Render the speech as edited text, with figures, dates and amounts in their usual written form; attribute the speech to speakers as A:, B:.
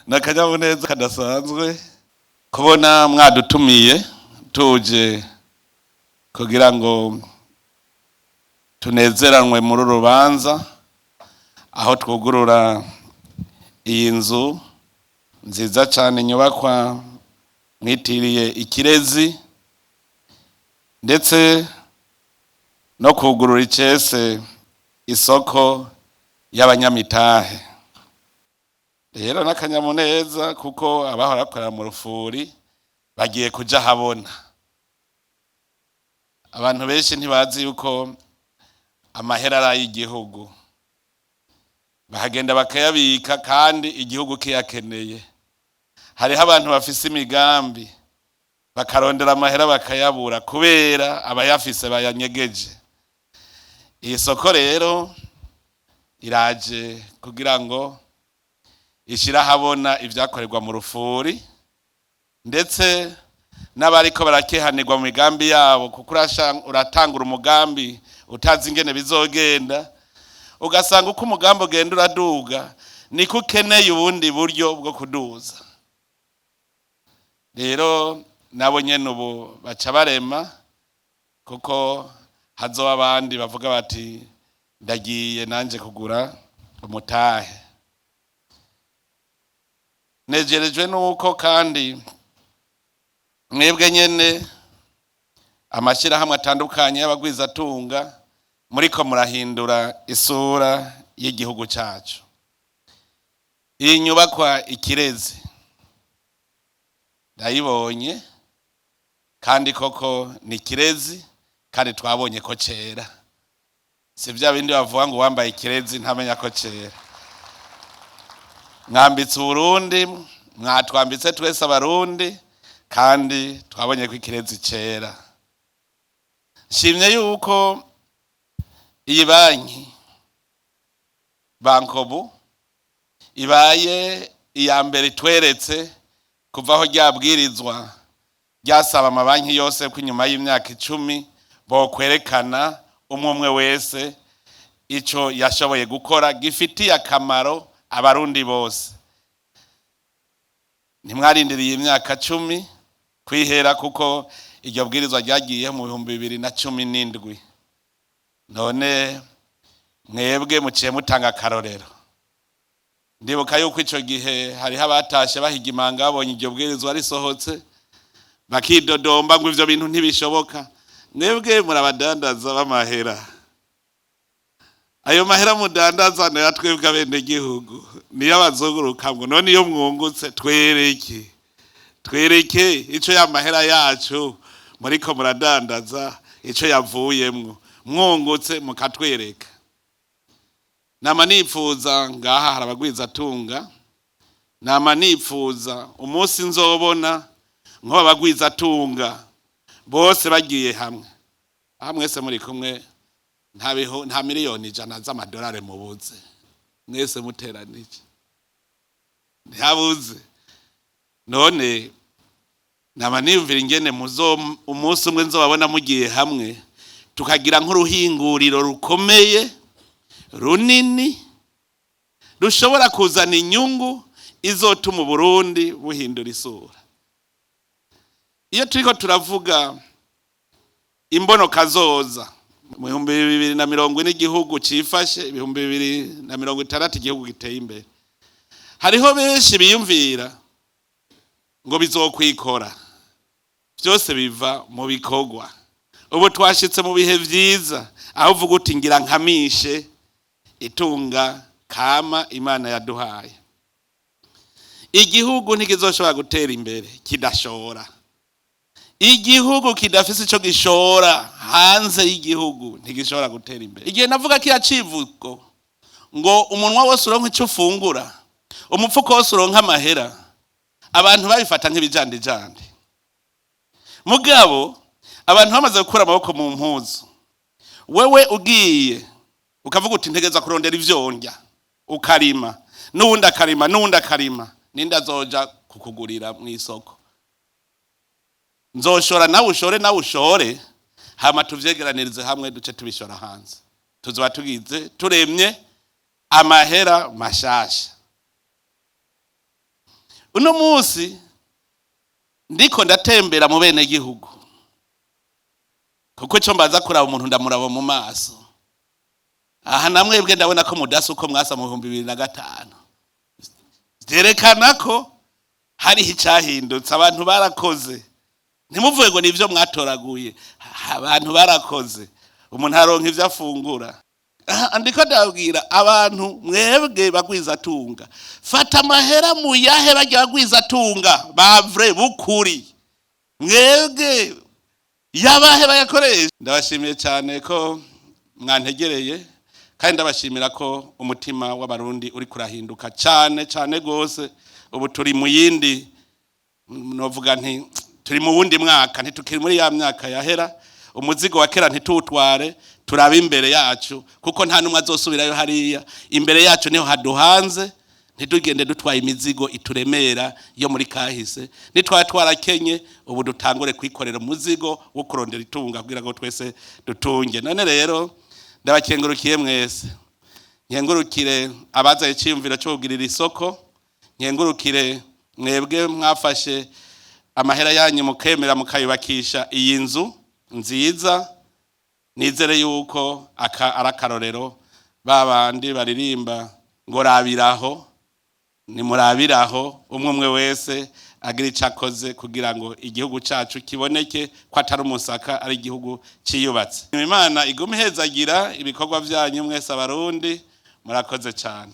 A: Ni akanyamuneza kadasanzwe kubona mwadutumiye tuje kugira ngo tunezeranwe muri uru rubanza aho twugurura iyi nzu nziza cyane, inyubakwa mwitiriye Ikirezi, ndetse no kugurura icese isoko y'abanyamitahe. Rero n'akanyamuneza kuko abahora bakorera mu rufuri bagiye kuja habona. Abantu benshi ntibazi yuko amahera ari ay'igihugu, bahagenda bakayabika kandi igihugu kiyakeneye. Hariho abantu bafise imigambi bakarondera amahera bakayabura kubera abayafise bayanyegeje. Iyi soko rero iraje kugira ngo ishire ahabona ivyakorerwa mu rufuri, ndetse n'abariko barakehanirwa mu migambi yabo, kuko uratangura umugambi utazi ingene bizogenda, ugasanga uko umugambi ugenda uraduga niko ukeneye ubundi buryo bwo kuduza. Rero nabo nyene ubu baca barema, kuko hazoba abandi bavuga bati: "Ndagiye nanje kugura umutahe." Nejerejwe nuko kandi mwebwe nyene amashyirahamwe atandukanye y'abagwizatunga muriko murahindura isura y'igihugu cyacu. Iyi nyubakwa Ikirezi ndayibonye, kandi koko ni ikirezi, kandi twabonye ko cera. Si bya bindi bavuga ngo uwambaye ikirezi ntamenya ko cera. Mwambitse Uburundi, mwatwambitse twese Abarundi, kandi twabonye ko ikirezi cera. Nshimye yuko iyi banki Bancobu ibaye iya mbere itweretse kuva aho ryabwirizwa ryasaba amabanki yose ko inyuma y'imyaka 10 bokwerekana umwe umwe wese ico yashoboye gukora gifitiye akamaro Abarundi bose. Ntimwarindiriye imyaka 10 kwihera, kuko iryo bwirizwa ryagiye mu 2017. None mwebwe muciye mutanga akarorero. Ndibuka yuko ico gihe hariho abatashe bahiga imanga, babonye iryo bwirizwa risohotse, bakidodomba ngo ivyo bintu ntibishoboka. Mwebwe murabadandaza b'amahera. Ayo mahera mudandaza nayo twebwe abenegihugu niyo abazunguruka ngo none iyo mwungutse twereke, twereke ico ya mahera yacu muriko muradandaza ico yavuyemwo. Mwungutse mukatwereka. Nama nipfuza, ngaha hari abagwizatunga, nama nipfuza umunsi nzobona nk'aba bagwizatunga bose bagiye hamwe. Aha mwese muri kumwe, nta miliyoni 100 z'amadolari mubuze. Mwese muteranije ntihabuze. None nama niyumvira ingene muzo umunsi umwe nzobabona mugiye hamwe, tukagira nk'uruhinguriro rukomeye runini rushobora kuzana inyungu izotuma Uburundi buhindura isura. Iyo turiko turavuga imbono kazoza mu 2040 igihugu cifashe, 2060 igihugu giteye imbere, hariho benshi biyumvira ngo bizokwikora. Byose biva mu bikorwa. Ubu twashitse mu bihe vyiza aho uvuga uti: "Ngira nkamishe itunga kama Imana yaduhaye." Igihugu ntikizoshobora gutera imbere kidashora. Igihugu kidafise ico gishora hanze y'igihugu ntigishobora gutera imbere. Igihe navuga kiya civugo ngo umunwa wose uronka ico ufungura, umupfuko wose uronka amahera, abantu babifata nk'ibijandijandi. Mugabo abantu bamaze gukura amaboko mu mpuzu, wewe ugiye ukavuga uti: "Ntegeza kurondera ivyo ndya," ukarima, n'uwundi akarima, n'uwundi akarima, ninde azoja kukugurira mu isoko? Nzoshora, nawe ushore, nawe ushore, hama tuvyegeranirize hamwe, duce tubishora hanze. Tuzoba tugize turemye amahera mashasha. Uno munsi ndiko ndatembera mu bene gihugu, kuko icyo mbaza kuraba umuntu ndamuraba mu maso. Aha namwebwe ndabona ko mudasa uko mwasa mu 2005, byerekana ko hariho icyahindutse. Abantu barakoze, ntimuvuge ngo nibyo mwatoraguye. Abantu barakoze, umuntu aronka ibyo afungura. Ndiko ndabwira abantu mwebwe bagwizatunga, fata amahera muyahe bajya bagwizatunga bavre bukuri, mwebwe yabahe bayakoresha. Ndabashimiye cyane ko mwantegereye, kandi ndabashimira ko umutima w'Abarundi uri kurahinduka cyane cyane rwose. Ubu turi mu yindi, novuga nti turi mu wundi mwaka, ntitukiri muri ya myaka yahera. Umuzigo wa kera ntituwutware, turabe imbere yacu, kuko nta n'umwe azosubirayo hariya. Imbere yacu niho haduhanze. Ntitugende dutwaye imizigo ituremera yo muri kahise. Nitwaba twarakenye, ubu dutangure kwikorera umuzigo wo kurondera itunga kugira ngo twese dutunge. None rero ndabakengurukiye mwese. Nkengurukire abazaye icyiyumviro cyo kugirira isoko, nkengurukire mwebwe mwafashe amahera yanyu mukemera mukayubakisha iyi nzu nziza. Nizere yuko aka ari akarorero. Ba bandi baririmba ngo rabiraho, nimurabiraho, umwe umwe wese agira icyo akoze kugira ngo igihugu cyacu kiboneke ko atari umusaka, ari igihugu cyiyubatse. Imana igume ihezagira ibikorwa byanyu mwese. Abarundi, murakoze cyane.